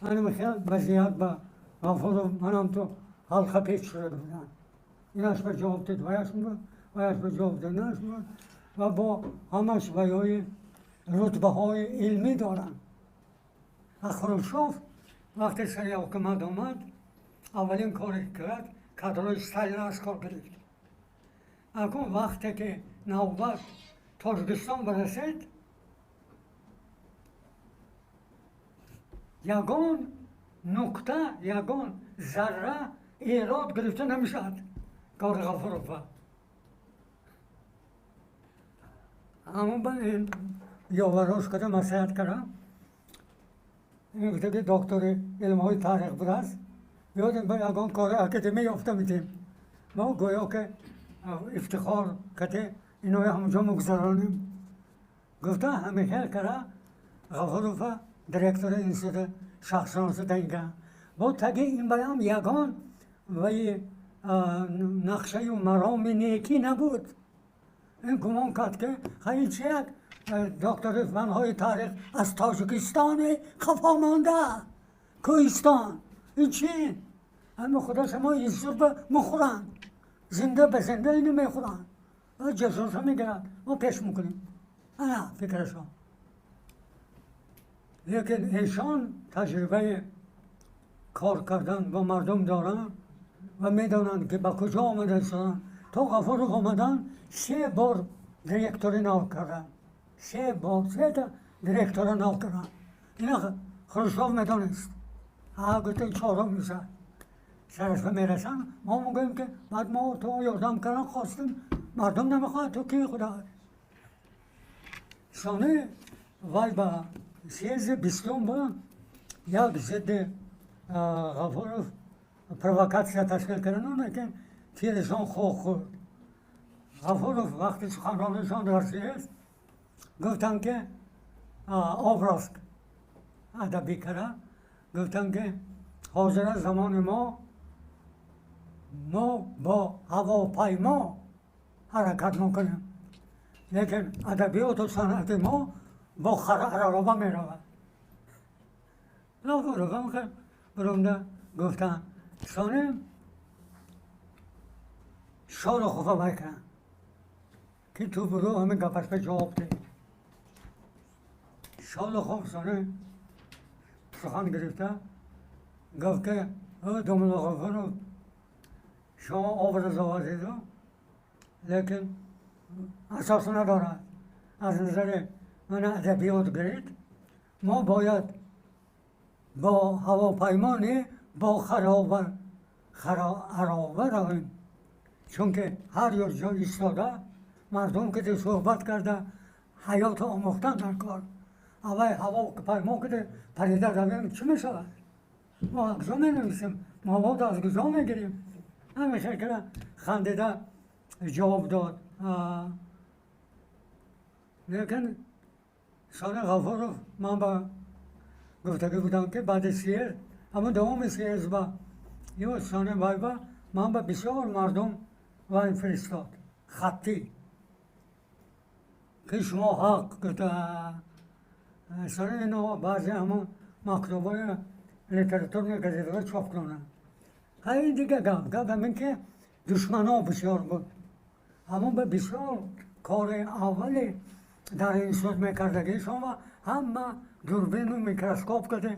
Ана вазият ба Ғафуров манам ту ҳалқа печ шуда буданд. Инаш ба ҷавоб дед, ваяш мебуд, ваяш ба ҷавоб дед, инаш мебуд ва бо ҳамаш ваёи рутбаҳои илмӣ доранд. А Хрушчов вақте сари ҳукумат омад, аввалин коре ки кард, кадрҳои Сталин аз кор гирифт. Акун вақте ки навбат Тоҷикистон барасид, ягон нуқта, ягон зарра эрод гирифта намешавад кори Ғафурова. Ҳамон ба ин ёварош карда маслиҳат кардам. Ин гуфта ки доктори илмҳои таърих будааст, биёдем ба ягон кори академия ёфта медиҳем. Мо гӯё ки ифтихор кате иноя ҳамонҷо мегузаронем. Гуфта ҳамин хел кара Ғафурова директори институти шахсшиноси таъин кард. Бо таги ин баям ягон ваи нақшаю мароми некӣ набуд. Ин гумон кард ки ин чи як доктори фанҳои таърих аз Тоҷикистони қафо монда, кӯҳистон, ин чи? Ҳама худоша мо институт ба мехӯранд, зинда ба зинда ину мехӯранд, ҷазоша мегиранд, мо пеш мекунем. Ана фикрашон. Лекин эшон таҷрибаи кор кардан бо мардум доранд ва медонанд ки ба куҷо омада истоданд. То Ғафуров омадан се бор директори нав карданд, се бор сета директора нав карданд. Ина Хрушчов медонист. Гуфта чорум мешавад. Сараш ба мерасанд, мо мегӯем ки баъд мо то ёрдам кардан хостем, мардум намехоҳад, ту ки худо. Сони вай ба съезди бистум ба як зидди Ғафуров провокатсия ташкил кардан, лекин тирашон хок хӯрд. Ғафуров вақти суханронишон дар съезд гуфтанд ки образ адабӣ кара, гуфтанд ки ҳозира замони мо бо ҳавопаймо ҳаракат мекунем, лекин адабиёту санъати мо бо ароба меравад. Ғафуров ҳам бурумда гуфтанд. Сони Шолохова вай карданд ки ту буру ҳамин гапаш ба ҷавоб деҳ. Шолохов сони сухан гирифта гуфт ки домулло Ғафуров, шумо образ овардеду, лекин асос надорад. Аз назари ман адабиёт гирид, мо бояд бо ҳавопаймо не, бо ароба равем, чунки ҳар ё ҷо истода мардум ки суҳбат карда ҳаётро омӯхтан дар кор. Аввай ҳавопаймо ки парида равем, чӣ мешавад? Мо аз куҷо менависем? Мавод аз куҷо мегирем? Ҳамин хел кара хандида ҷавоб дод. Лекин соли Ғафуров ман ба гуфтагӣ будам ки баъди съезд, ҳамон давоми съезд ба ё сони вай ба ман ба бисёр мардум вай фиристод хаттӣ ки шумо ҳақ гуфта. Сони ино баъзе ҳамон мактубҳои литературни газетаҳо чоп кунанд. Ин дига гап ҳамин ки душманҳо бисёр буд. Ҳамон ба бисёр кори аввале дар институт мекардагишон ва ҳама дурбину микроскоп каде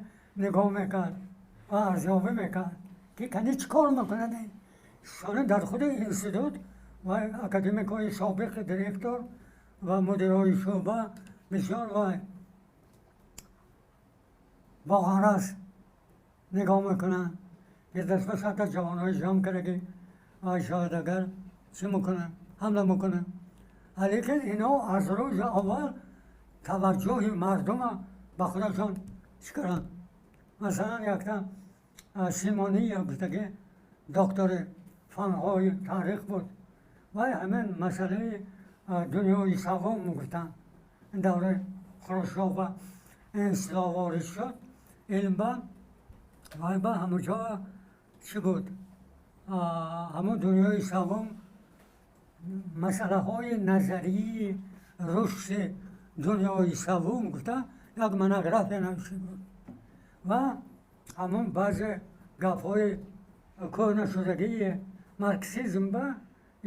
нигоҳ мекард ва арзёбӣ мекард ки кани чӣ кор мекунад. Сони дар худи институт ва академикҳои собиқи директор ва мудирои шӯъба бисёр вай бо ғараз нигоҳ мекунанд. Гирдашба сата ҷавонҳои ҷамъ кардаги вай шояд агар чӣ мекунанд, ҳамла мекунанд. Лекин ино аз рӯзи аввал таваҷҷӯҳи мардума ба худашон чӣ карданд. Масалан, якта Симония гуфтаги доктори фанҳои таърих буд. Вай ҳамин масъалаи дунёи саввум мегуфтанд. Ин давраи Хрушчов ба инстилоҳ ворид шуд, илм ба вай ба ҳамон ҷо чӣ буд? Ҳамон дунёи саввум масъалаҳои назарии рушди дунёи саввум гуфта як монография навишта буд ва ҳамон баъзе гапҳои кӯҳнашудагии марксизм ба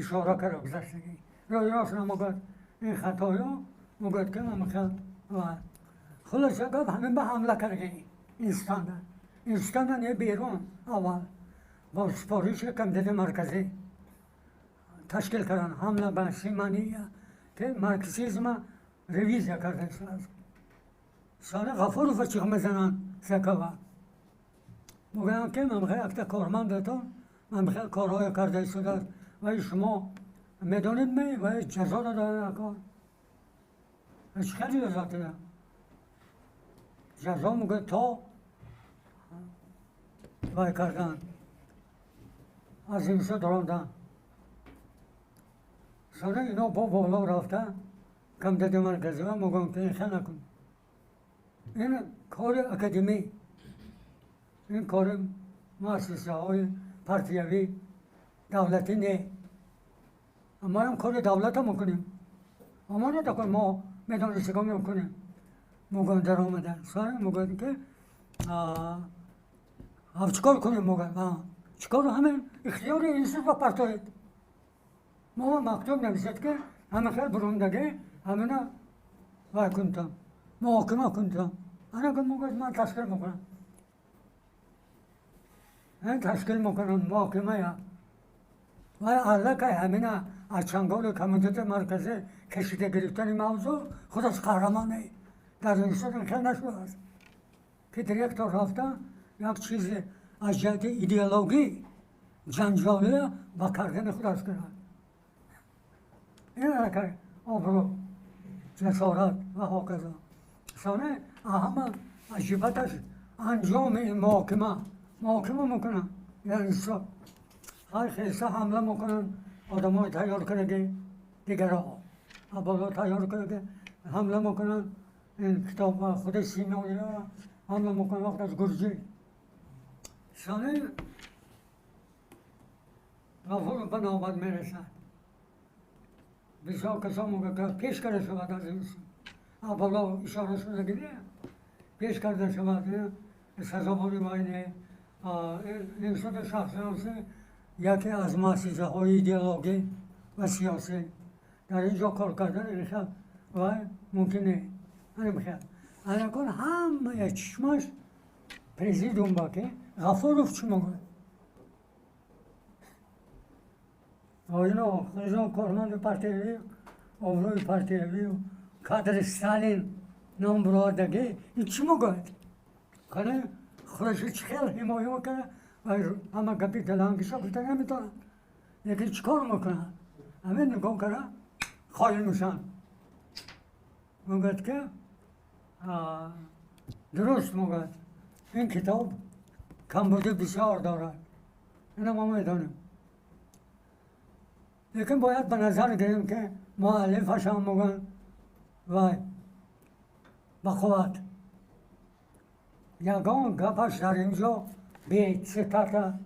ишора карда гузаштагӣ. Рӯи рост намегӯяд, ин хатоё мегӯяд, ки мамхел. Ва хулоса, гап ҳамин ба ҳамла кардагӣ институтда. Институтда не, берун аввал бо супориши Комитети Марказӣ ташкил кардан ҳамла ба симония, ки марксизма ревизия карда истодааст. Соли Ғафурова чиғ мезананд ЦКва, мегӯянд, ки мамхел якта кормандатон мамхел корҳое карда истодааст ва шумо медонед ме ва ҷазо доданд. Кор чӣ хел ҷазо доданд? Ҷазо, мегӯяд, то вай кардан, аз институт рондан. Соли ино бо боло рафта Комитети Марказива мегӯям, ки ин хел накун, ин кори академӣ, ин кори муассисаҳои партиявӣ, давлатӣ не. Моям кори давлата мекунем, ама натакун, мо медонистагон мекунем, мегӯям. Даромада соли мегӯяд, ки чӣ кор кунем? Мегӯяд, чӣ кор? Ҳамин ихтиёри институт ба партоед. Мо мактуб нависед, ки ҳама хел бурундагӣ ҳамина вай кунтам, муҳокима кунтам. Ана мегӯяд, ман ташкил мекунам. Ташкил мекунам муҳокимая. Вай аллакай ҳамина аз чанголи Комитети Марказӣ кашида гирифтани мавзӯъ худаш қаҳрамоне. Дар институт хел нашудааст, ки директор рафта як чизи аз ҷиҳати идеологӣ ҷанҷолия ба кардани худаш кунад. Ин аллакай обрӯ, ҷасорат ва ҳоказо. Соне ҳама аҷибаташ анҷоми ин муҳокима. Муҳокима мекунанд дар институт, ҳар хеста ҳамла мекунанд, одамои тайёр кардаги, дигарҳо боло тайёр кардаги ҳамла мекунанд. Ин китоб худи Симония ҳамла мекунанд, вақт аз гурҷӣ. Сони Ғафуров ба навбат мерасад. Бисёр касон мегӯяд, пеш карда шавад аз институт, боло ишора шудаги, пеш карда шавад, сазовори вай не. Институти шарқшиносӣ яке аз муассисаҳои идеологӣ ва сиёсӣ, дар ин ҷо кор кардан ин хел вай мумкин не. Ана анакун ҳамая чишмаш президиум ба, ки Ғафуров чӣ мегӯяд. Ино худашон корманди партиявӣ, обрӯи партиявӣ, кадри Сталин ном буровардагӣ, ин чӣ мегӯяд? Кане худашо чӣ хел ҳимоя мекунад ва ҳама гапи далангиша гуфта наметавонад, лекин чӣ кор мекунад? Ҳамин нигоҳ карда хоил мешаванд. Мегӯяд, ки дуруст мегӯяд, ин китоб камбудӣ бисёр дорад, ина мо медонем, лекин бояд ба назар гирем, ки муаллифашам, мегӯянд, вай ба қувват, ягон гапаш дар ин ҷо бе цитата,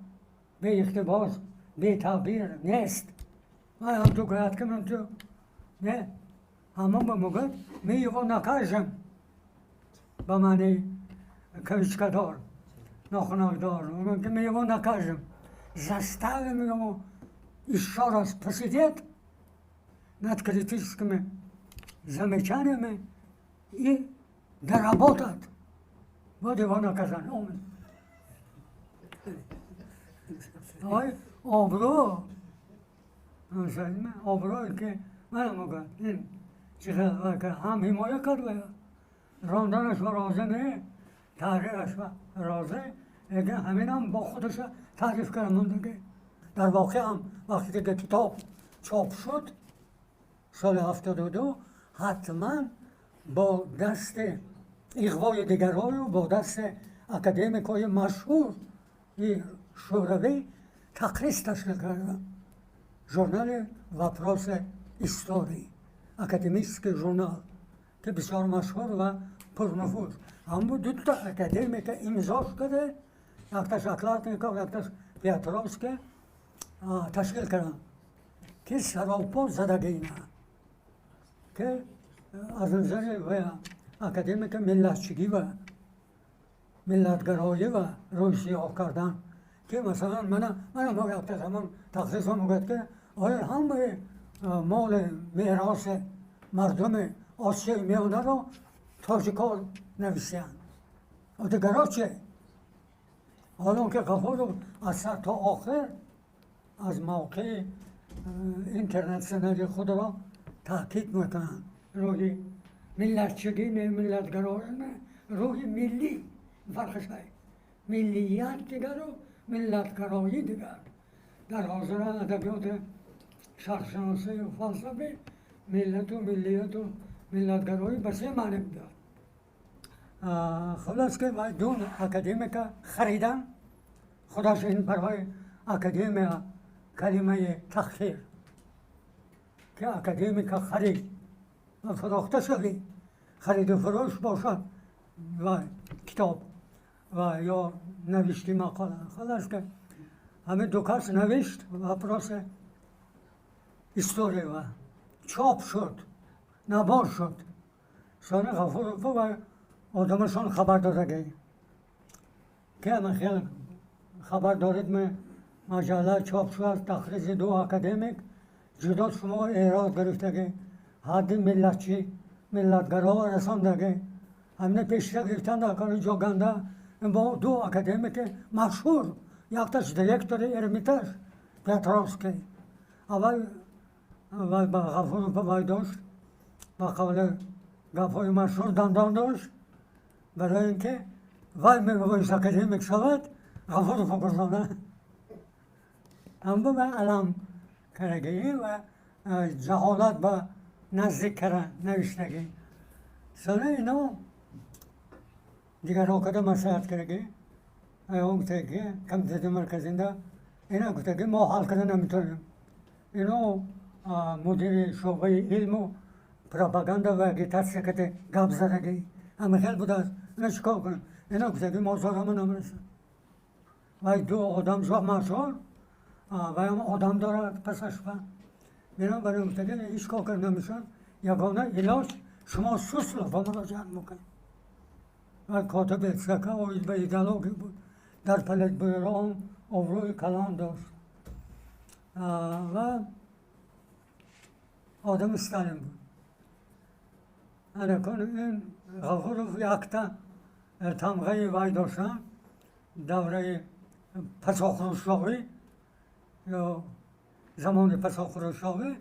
бе иқтибос, бе таъбир нест. Вай ҳам ту гӯяд, ки ман ту не, ҳамон ба мегӯяд, мы его накажем, ба маънии кавичкадор, нохунакдор, мегӯяд, ки мы его накажем, заставим его еще раз посидеть над критическими замечаниями и доработать. Вот его наказание. Ой, обрӯ, обрӯе ки мана мегӯяд, ин ҳам ҳимоя кард ва ронданаш ба розӣ не, таҳрираш ба розӣ, лекин ҳаминам бо худаша таъриф карда мондагӣ. Дар воқеъ ҳам вақте ки китоб чоп шуд соли 72, ҳатман бо дасти иғвои дигарҳою бо дасти академикҳои машҳур шӯравӣ тақрис ташкил карданд. Журнали «Вопросы истории», академический журнал, ки бисёр машҳур ва пурнуфуз. Ҳамбу дута академика имзош карда, якташ Окладников, якташ Петровский, ташкил карданд, ки саропо задагина, ки аз назари академика миллатчигӣ ва миллатгароӣ ва рӯй сиёҳ кардан ки масалан мана мо якта замон тахсисо мегӯяд ки оё ҳамаи моли мероси мардуми Осиёи Миёнаро тоҷикҳо нависиянд, дигаро че? Ҳолон ки Ғафуров аз сар то охир аз мавқеи интернатсионали худро таъкид мекунанд. Рӯҳи миллатчигӣ не, миллатгароӣ не, рӯҳи миллӣ фарқаш ҳай. Миллият дигару миллатгароӣ дигар. Дар ҳозира адабиёти шарқшиносию фалсафӣ миллату миллияту миллатгароӣ ба се маъне мебиёд. Хулос ки вай ду академика харидан, худаш ин барои академия калимаи таҳқир ки академика харид ва фурӯхта шавӣ, хариду фурӯш бошад ва китоб ва ё навишти мақола. Халас ки ҳамин ду кас навишт вопросы история ва чоп шуд, набор шуд. Сони Ғафуров ва одамашон хабар додагӣ ки ама хел хабар доред, маҷалла чоп шудааст, тахризи ду академик, ҷудо шумо эрод гирифтагӣ, ҳадди миллатчӣ миллатгаро расондагӣ, ҳамина пешра гирифтан дар кори ҷо ганда бо ду академики машҳур, якташ директори Эрмитаж Петровский, аввал вай ба Ғафуров вай дошт, ба қавли гапҳои машҳур дандон дошт, барои ин ки вай мебоист академик шавад, Ғафуров гузона ҳамба ба алам карагӣ ва ҷаҳолат ба наздик кара навиштагӣ. Сони ино дигарҳо када маслиҳат карагӣ, он гуфтаги комитети марказинда ина гуфтаги мо ҳал карда наметавонем. Ино мудири шӯъбаи илму пропаганда ва агитатсия каде гап задагӣ, ҳама хел будааст, ина чӣ кор кунем? Ина гуфтаги мо зорамо намерасад. Вай ду одам ҷо машҳур, вайам одам дорад пасаш ба бинобар ин гуфтаги ҳеҷ кор карда намешавад, ягона илоҷ шумо Суслов ба муроҷиат мекунед. Вай котиби ЦК оид ба идеология буд, дар политбюро ҳам обрӯи калон дошт ва одами Сталин буд. Анакун ин Ғафуров якта тамғаи вай доштанд давраи пасохрушовӣ ё замони пасохрушовӣ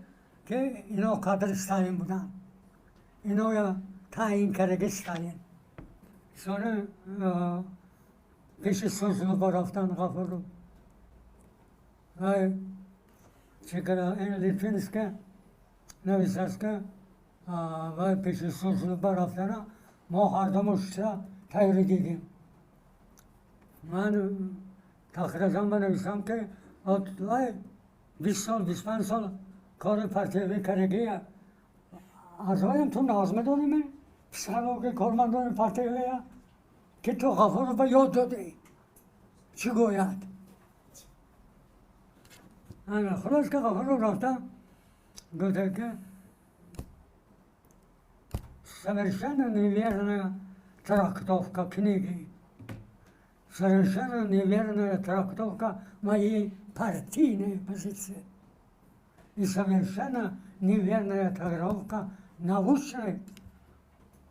ки ино кадри Сталин буданд, иноя таъин кардаги Сталин. Сони пеши Суслова рафтан Ғафуров, вай чӣ кара, ин Литвинска нависааст ки вай пеши Суслова рафтана мо ҳардумо шиша тайёрӣ дидем. Ман тахриразам банависам ки вай 20 сол, 25 сол кори партиявӣ кардагия, аз ваям ту нағз медонӣ психологияи кормандони партиявия ки ту Ғафурова ёд додӣ чӣ гӯяд. Хулос ки Ғафуров рафта гуфта ки совершенно неверная трактовка книги, совершенно неверная трактовка моей партийной позиции и совершенно неверная трактовка научной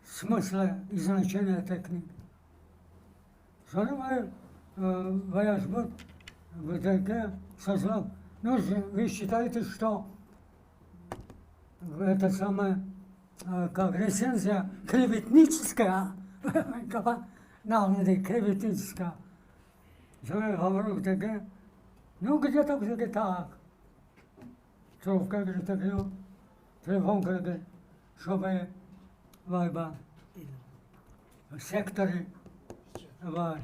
смысла и значения этой книги. Сони ваяш буд, гуфта Суслов, ну, вы считаете, что это самое, как рецензия клеветническая, клеветническая. Я говорю, где ну, где-то, где-то так. Трубка, где-то, телефон, где чтобы вайба сектори ва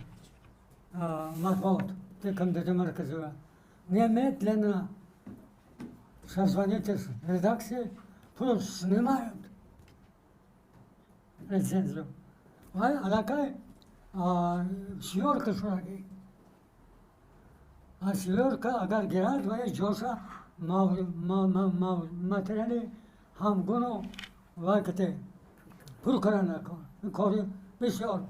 матбуот комитета марказива немедленно созвоните с редакцией, пусть снимают рецензию. Вай аллакай съёмка шудаги. А съёмка агар гирад, вай ҷоша материали ҳамгуну вай кате пур кардан накун. Ин кори бисёр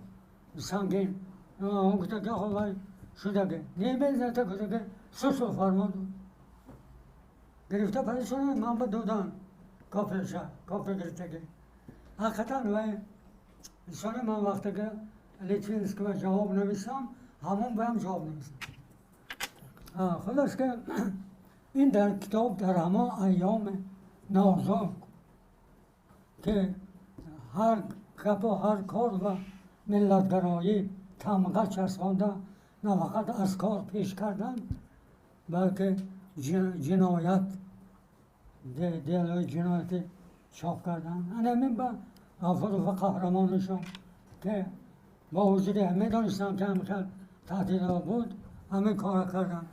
сангин. Гуфта ки вай шудаги немезната, гуфта ки сусу фармон гирифта паришона ман ба додан копияша, копия гирифтаги. Ҳақиқатан вай сони ман вақте ки Литвинского ҷавоб нависам, ҳамон баям ҷавоб нависам. Хуллас ки ин дар китоб дар ҳамон айёми нозук, ки ҳар гапу ҳар кор ва миллатгароӣ тамға часпонда, на фақат аз кор пеш кардан, балки ҷиноят, делои ҷиноятӣ чоп кардан. Анамин ба Ғафуров қаҳрамонашон, ки бо вуҷуди медонистам, ки ҳамихел таҳдидҳо буд, ҳамин кора кардан.